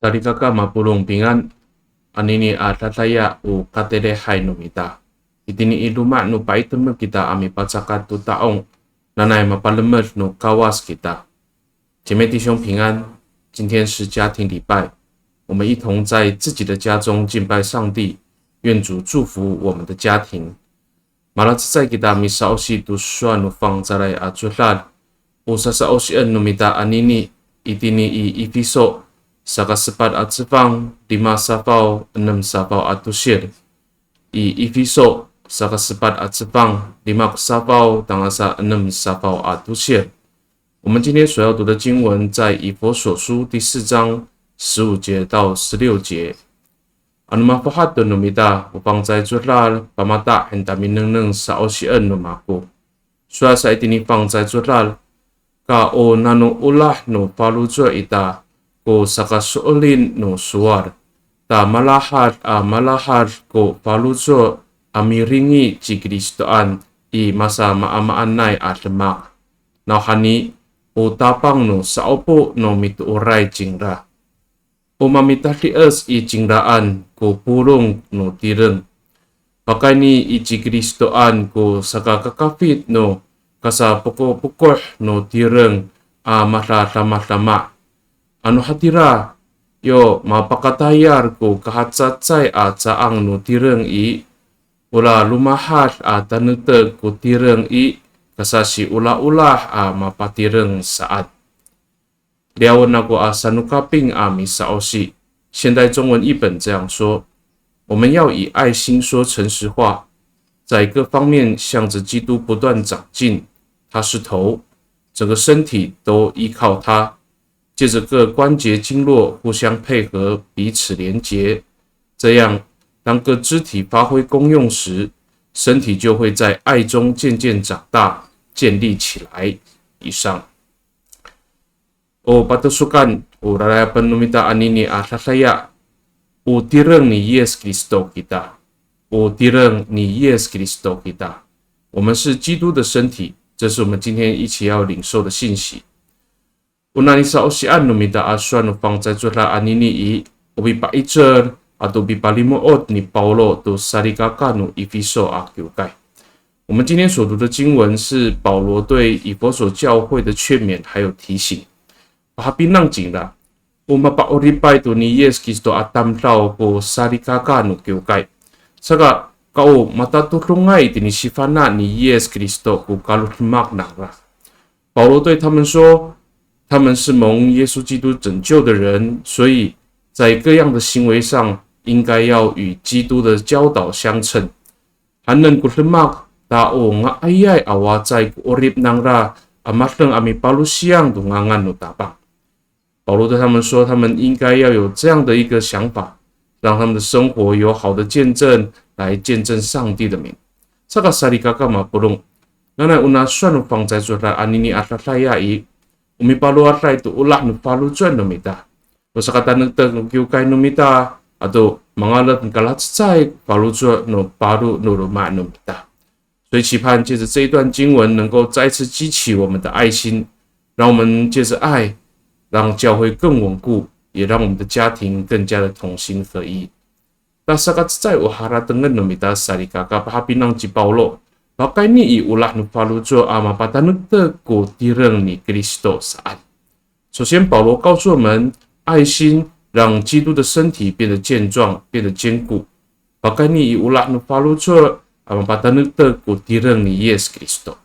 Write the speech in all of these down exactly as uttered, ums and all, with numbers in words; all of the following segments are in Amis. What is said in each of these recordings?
Salikaka mapolong pingan, anini a dadaya o katelehay no mita. Itini i loma' no paytemek kita a mipacakat to ta'ong, nanay mapalemed no Kawas kita. 姐妹弟兄平安，今天是家庭礼拜，我们一同在自己的家中敬拜上帝，愿主祝福我们的家庭。Malacecay kita misa'osi to sowal no fangcalay a codad. O sasa'osien no mita anini, itini i Ifiso, saka sepat a cefang, lima safaw, enem safaw a tosil. I Ifiso, saka sepat a cefang, lima ko safaw, tangasa enem safaw a tosil. 我们今天所要读的经文在以弗所书第四章十五节到十六节。Ano mafohat to no mita o fangcalay codad, pamata han ta minengneng sa'osien no mako. Sowal sa itini fangcalay codad, ka o nano olah no faloco' ita ko sakaso'elin no sowal, ta malahad a malahad ko faloco' a miringi ci Kristoan i masamaamaanay a demak. Nawhani, o Tapang no sa'opo no mitooray cingra. O mamitadies i cingraan ko polong no tireng. Pakayni i ci Kristoan ko sakakakafit no kasapokopokoh no tireng a madadamadama. Ano hatira, yo mapakatayal ko kahacecay a caang no tireng i, ora lomahad a tanektek ko tireng i, kasasiolaolah a mapatireng saan. Liyawen ako a sanokaping a misa'osi. 现代中文译本这样说：我们要以爱心说诚实话，在各方面向着基督不断长进。他是头，整个身体都依靠他，借着各关节经络互相配合，彼此连结。这样，当各肢体发挥功用时，身体就会在爱中渐渐长大，建立起来。以上。 O patosokan, o lalayapen no mita anini a dadaya, o tireng ni Yis Kristo kita. O tireng ni Yis Kristo kita. 我们是基督的身体，这是我们今天一起要领受的信息。O nani sa'osian no mita a sowal no fangcalay codad anini i, o pipa'icel ato pipalimo'ot ni Pawlo to salikaka no Ifiso a kiwkay. 我们今天所读的经文是保罗对以弗所教会的劝勉还有提醒。Pahapinang cingra, o mapa'oripay to ni Yis Kristo a tamdaw ko salikaka no kiwkay. Saka, ka o matatodongay tini sifana' ni Yis Kristo ko kalodemak nangra. 保罗对他们说，他们是蒙耶稣基督拯救的人，所以在各样的行为上应该要与基督的教导相称。 Hanen ko demak, ta o nga'ayay a wacay ko 'orip nangra a madeng a mipalosiyang to ngangan no Tapang. 保罗对他们说，他们应该要有这样的一个想法，让他们的生活有好的见证，来见证上帝的名。Saka salikaka mapolong, nanay o na sowal no fangcalay codad anini a dadaya i, o mipalowaday to olah no faloco' no mita. O sakatanektek no kiwkay no mita, ato mangalef kalacecay faloco' no paro no loma' no mita. 所以期盼借着这一段经文，能够再次激起我们的爱心，让我们借着爱，让教会更稳固，也让我们的家庭更加的同心合一。 Ta sakacecay o haratengen no mita salikaka, pahapinang ci Pawlo, pakayni i olah no faloco' a mapatanektek ko tireng ni Kristo saan. 首先，保罗告诉我们，爱心让基督的身体变得健壮，变得坚固。Pakayni i olah no faloco' a mapatanektek ko tireng ni Yis Kristo.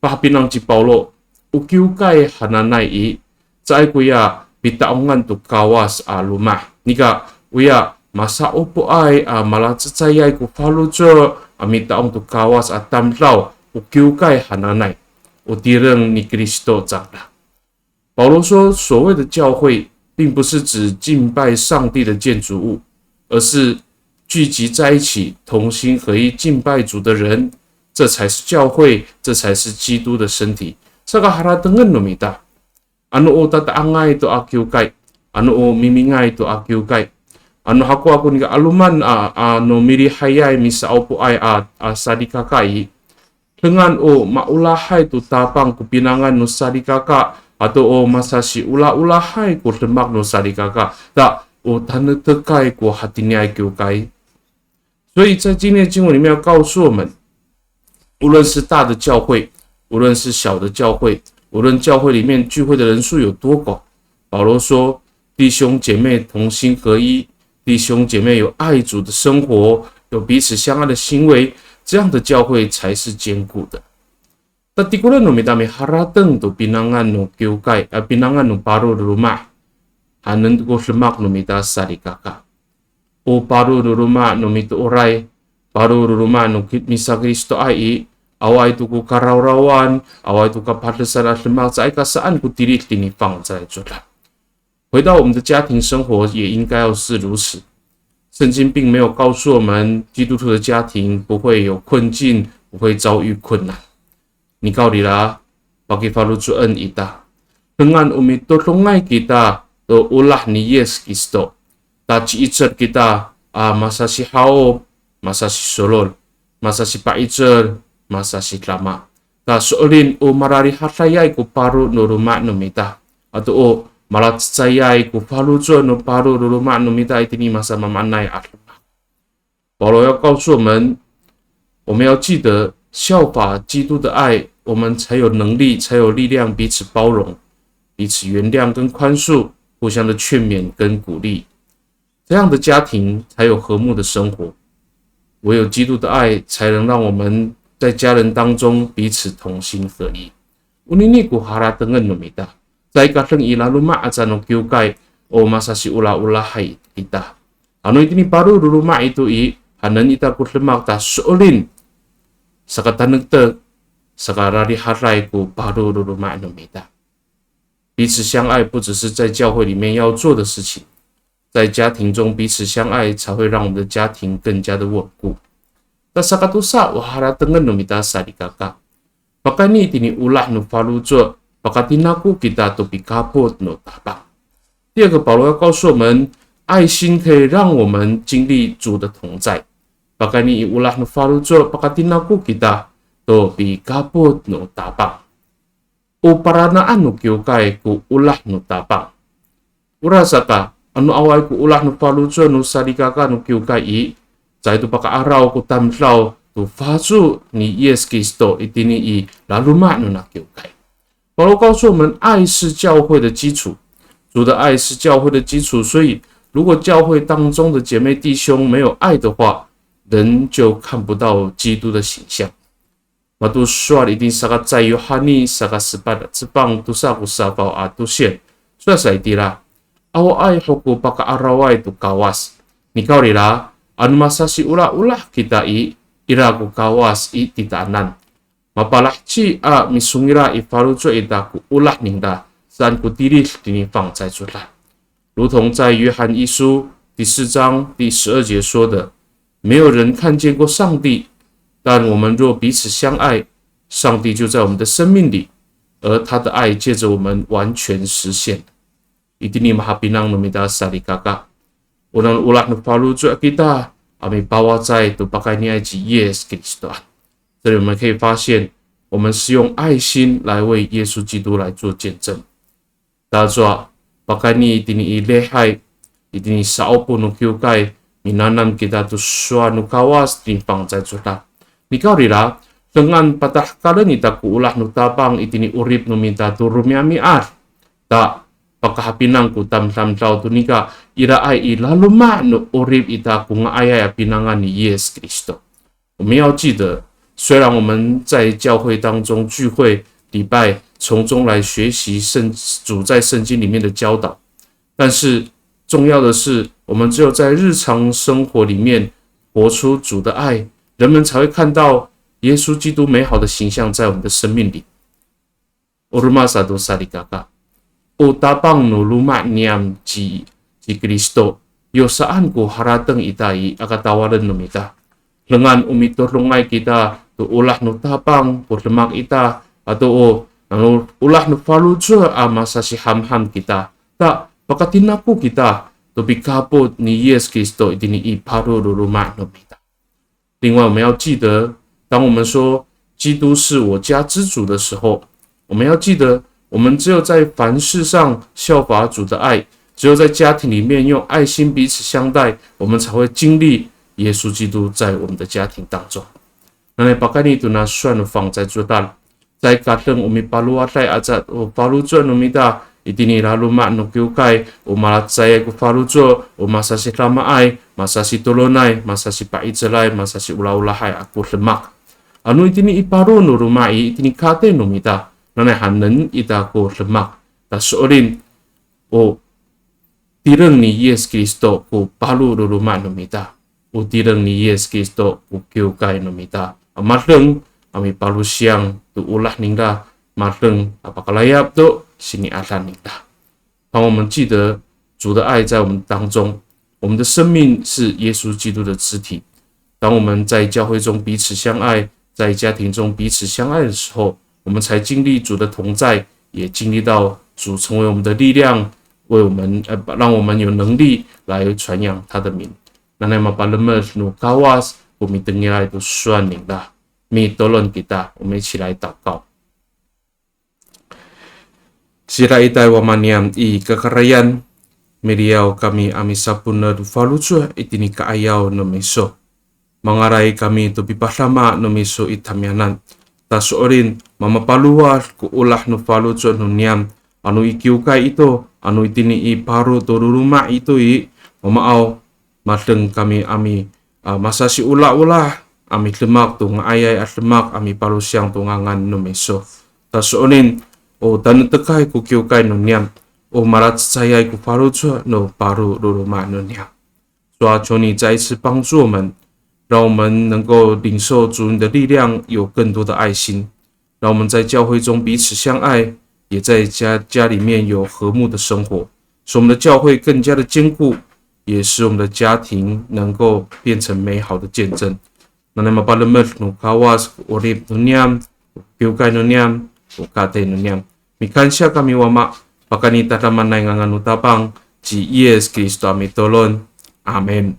Pahapinang ci Pawlo, o kiwkay hananay i, caay koya pita'ongan to Kawas a loma'. Nika, oya masa'opoay a malacecayay ko faloco' a mita'ong to Kawas a tamdaw, o kiwkay hananay, o tireng ni Kristo cangra. 保罗说，所谓的教会，并不是指敬拜上帝的建筑物，而是聚集在一起，同心合一敬拜主的人，这才是教会，这才是基督的身体。Saka haratengen no mita, ano o tata'angay to a kiwkay, ano o mimingay to a kiwkay, ano hakowa ko nika 'aloman a, ano milihayay misa'opoay a, a salikaka i, dengan o maolahay to Tapang ko pinangan no salikaka, ato o masasiolaolahay ko demak no salikaka, ta o tanektekay ko hatiniay kiwkay. 所以在今天的经文里面要告诉我们，无论是大的教会，无论是小的教会，无论教会里面聚会的人数有多广，保罗说，弟兄姐妹同心合一，弟兄姐妹有爱主的生活，有彼此相爱的行为，这样的教会才是坚固的。Tatikolen no mita miharateng to pinangan no kiwkay, a, pinangan no paro no loma', hanen ko demak no mita salikaka. O paro no loma' no mitooray, paro no loma' no ki-, misakristoay i, awaay to ko karawrawan, awaay to kapadesan a demak, caay ka saan ko tilid tini fangcalay codad. 回到我们的家庭生活，也应该要是如此。圣经并没有告诉我们，基督徒的家庭不会有困境，不会遭遇困难。Nikawrira, pakifaloco'en ita. Dengan o mitodongay kita to olah ni Yis Kristo. Ta ci'icel kita, a, masasihaop, masasisolol, masasipa'icel, masasidama. Ta so'elin o mararihadayay ko paro no loma' no mita. Ato o malacecayay ko faloco' no paro no loma' no mita itini masamaamaanay a demak. 保罗要告诉我们，我们要记得效法基督的爱，我们才有能力，才有力量彼此包容，彼此原谅跟宽恕，互相的劝勉跟鼓励。这样的家庭才有和睦的生活。唯有基督的爱，才能让我们在家人当中彼此同心合一。Onini ko haratengen no mita. Caay ka deng i laloma' aca no kiwkay, o masasiolaolahay kita. Ano itini paro no loma' ito i, hanen ita ko demak ta so'elin, sakatanektek, sakararihaday ko paro no loma' no mita. 彼此相爱不只是在教会里面要做的事情，在家庭中彼此相爱，才会让我们的家庭更加的稳固。Ta sakatosa, o haratengen no mita salikaka. Pakayni itini olah no faloco', pakatinako kita to pikapot no Tapang. 第二个，保罗要告诉我们，爱心可以让我们经历主的同在。Pakayni i olah no faloco', pakatinako kita to pikapot no Tapang. O parana'an no kiwkay ko olah no Tapang. Orasaka, ano awaay ko olah no faloco' no salikaka no kiwkay i, caay to paka'araw ko tamdaw to faco ni Yis Kristo itini i laloma' nona kiwkay. 保罗告诉我们，爱是教会的基础，主的爱是教会的基础，所以如果教会当中的姐妹弟兄没有爱的话，人就看不到基督的形象。Mato sowal itini saka cecay Yohani saka sepat a cepang tosa ko safaw a tosil. Sowal sa itira, awaay ho ko paka'araway to Kawas. Nikawrira, ano masasiolaolah kita i, ira ko Kawas i titaanan. Mapalaheci a misongila i faloco' ita ko olah ningra, saan ko tilid tini fangcalay codad. 如同在约翰一书第四章第十二节说的，没有人看见过上帝，但我们若彼此相爱，上帝就在我们的生命里，而他的爱借着我们完全实现。Itini mahapinang no mita salikaka. O nano olah no faloco' kita, a mipawacay to pakayniay ci Yis Kristoan. 这里我们可以发现，我们是用爱心来为耶稣基督来做见证。 Tacowa, pakayni itini i lihay, itini sa'opo no kiwkay, minanam kita to sowal no Kawas tini fangcalay codad. Nikawrira, dengan patahekalen ita ko olah no Tapang itini 'orip no mita to romi'ami'ad. Ta, pakahapinang ko tamdamdaw to nika iraay i laloma' no 'orip ita ko nga'ayay a pinangan ni Yis Kristo. 我们要记得，虽然我们在教会当中聚会、礼拜，从中来学习圣，主在圣经里面的教导，但是重要的是，我们只有在日常生活里面活出主的爱，人们才会看到耶稣基督美好的形象在我们的生命里。 O roma sato salikaka. O Tapang no loma' niyam ci, ci Kristo. Yo saan ko harateng ita i, aka tawalen no mita. Dengan o mitodongay kita to olah no Tapang ko demak ita, ato o, ano olah no faloco' a masasihamham kita. Ta, pakatinako kita to pikapot ni Yis Kristo itini i paro no loma' no mita. 另外，我们要记得，当我们说基督是我家之主的时候，我们要记得我们只有在凡事上效法主的爱，只有在家庭里面用爱心彼此相待，我们才会经历耶稣基督在我们的家庭当中。Nanay pakayni tona sowal no fangcalay codad, caay ka deng o mipalowaday aca o faloco' no mita, itini laloma' no kiwkay, o malacecayay ko faloco', o masasidamaay, masasitolonay, masasipa'icelay, masasiolaolahay ako demak. Ano itini i paro no loma' i, itini katay no mita, nanay haenen ita ko demak. Ta so'elin, o tireng ni Yis Kristo ko paro no loma' no mita. O tireng ni Yis Kristo ko kiwkay no mita. A madeng a mipalosiyang to olah ningra, madeng a pakalayap to sini'ada ningra. 当我们记得主的爱在我们当中，我们的生命是耶稣基督的肢体。当我们在教会中彼此相爱，在家庭中彼此相爱的时候，我们才经历主的同在，也经历到主成为我们的力量，为我们，呃，让我们有能力来传扬他的名。Nanay mapalemed no Kawas ko mitengilay to sowal ningra. Mitolon kita, 我们一起来祷告。 Sidaitay Wama niyam i kakarayan, miliyaw kami a misaponed to faloco' itini ka'ayaw no miso. Mangalay kami to pipadama no miso i tamiyanan. Ta so'elin, mamapalowad ko olah no faloco' no niyam, ano i kiwkay ito, ano itini i paro to loloma' ito i, Mamaaw, madeng kami a mi, a, masasiolaolah, a midemak to nga'ayay a demak, a mipalosiyang to ngangan no miso. Ta so'elin, o tanektekay ko kiwkay no niyam, o malacecayay ko faloco' no paro loloma' no niyam. 主啊，求你再一次帮助我们，让我们能够领受主你的力量，有更多的爱心。 让我们在教会中彼此相爱，也在家，家里面有和睦的生活，使我们的教会更加的坚固，也使我们的家庭能够变成美好的见证。Nanay mapalemed no Kawas ko 'orip no niyam, ko kiwkay no niyam, ko katay no niyam. Mikansiya kami Wama, pakayni tadamaanay ngangan no Tapang, ci Yis Kristo a mitolon. Amin.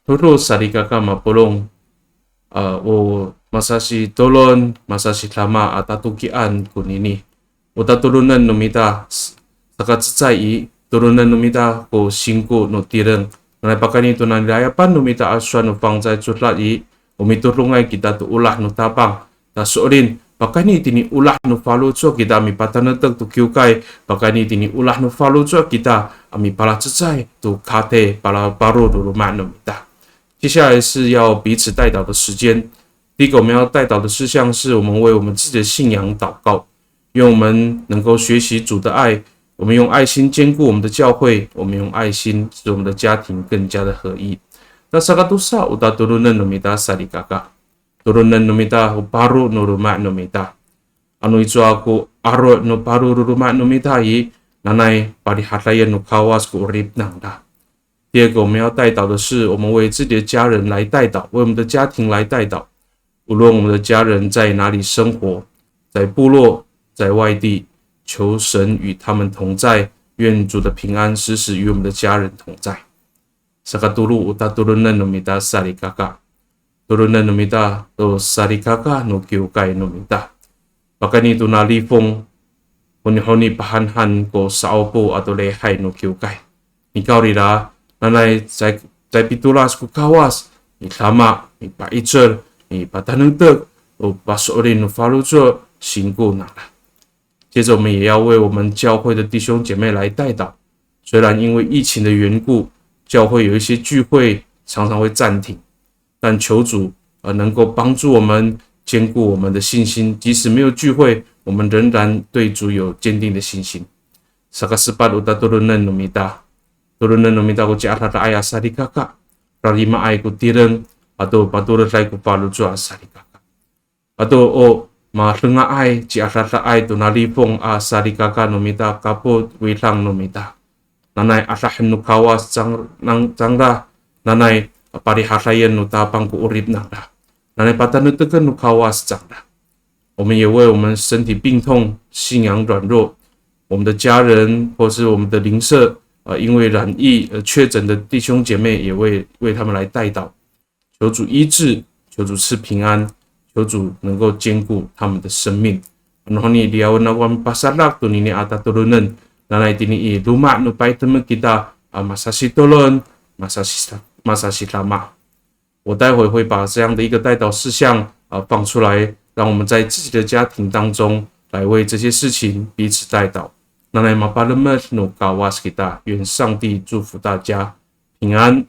Tolo salikaka mapolong, a, o masasitolon, masasidama a tatokian konini. O tatolonen no mita s-, sakacecay i, tolonen no mita ko singko no tireng. Nanay pakayni to nanilayapan no mita a sowal no fangcalay codad i, o mitodongay kita to olah no Tapang. Ta so'elin, pakayni tini olah no faloco' kita a mipatanektek to kiwkay, pakayni tini olah no faloco' kita a mipalacecay to katay pala paro no loma' no mita. 接下来是要彼此代祷的时间。第一个我们要代祷的事项是我们为我们自己的信仰祷告，愿我们能够学习主的爱，我们用爱心坚固我们的教会，我们用爱心使我们的家庭更加的合一。Na sakatosa o tatolonen no mita salikaka. Tolonen no mita o paro no loma' no mita. Ano icowa ko aro' no paro no loma' no mita i, nanay parihadayen no Kawas ko 'orip nangra. 第二个我们要代祷的是，我们为自己的家人来代祷，为我们的家庭来代祷。无论我们的家人在哪里生活，在部落，在外地，求神与他们同在，愿主的平安时时与我们的家人同在。 Sakatolo o tatolonen no mita salikaka. Tolonen no mita to salikaka no kiwkay no mita. Pakayni to nalifong, honihoni pahanhan ko sa'opo ato lihay no kiwkay. Nikawrira, nanay caay, caay pitolas ko Kawas, midama, mipa'icel, mipatanektek, o paso'elin no faloco', singko nangra. 接着我们也要为我们教会的弟兄姐妹来代祷。虽然因为疫情的缘故，教会有一些聚会常常会暂停，但求主，呃，能够帮助我们坚固我们的信心，即使没有聚会，我们仍然对主有坚定的信心。Sakasepat o tatolonen no mita. Tolonen no mita ko ciadadaay a salikaka. Rarimaay ko tireng, ato patoleday ko faloco' a salikaka. Ato o madengaay, ciadadaay to nalifong a salikaka no mita kapot widang no mita. Nanay adahen no Kawas cang, nang, cangra, nanay parihadayen no Tapang ko 'orip nangra. Nanay patanekteken no Kawas cangra. 我们也为我们身体病痛、信仰软弱，我们的家人或是我们的邻舍，呃，因为染疫而确诊的弟兄姐妹，也为，为他们来代祷。 求主医治，求主赐平安，求主能够坚固他们的生命。Anohoni liyawen ako a mipasadak tonini a tatolonen, nanay tini i loma' no paytemek kita a masasitolon, masasita, masasidama. 我待会会把这样的一个代祷事项，呃，放出来，让我们在自己的家庭当中来为这些事情彼此代祷。Nanay mapalemed no Kawas kita，愿上帝祝福大家平安。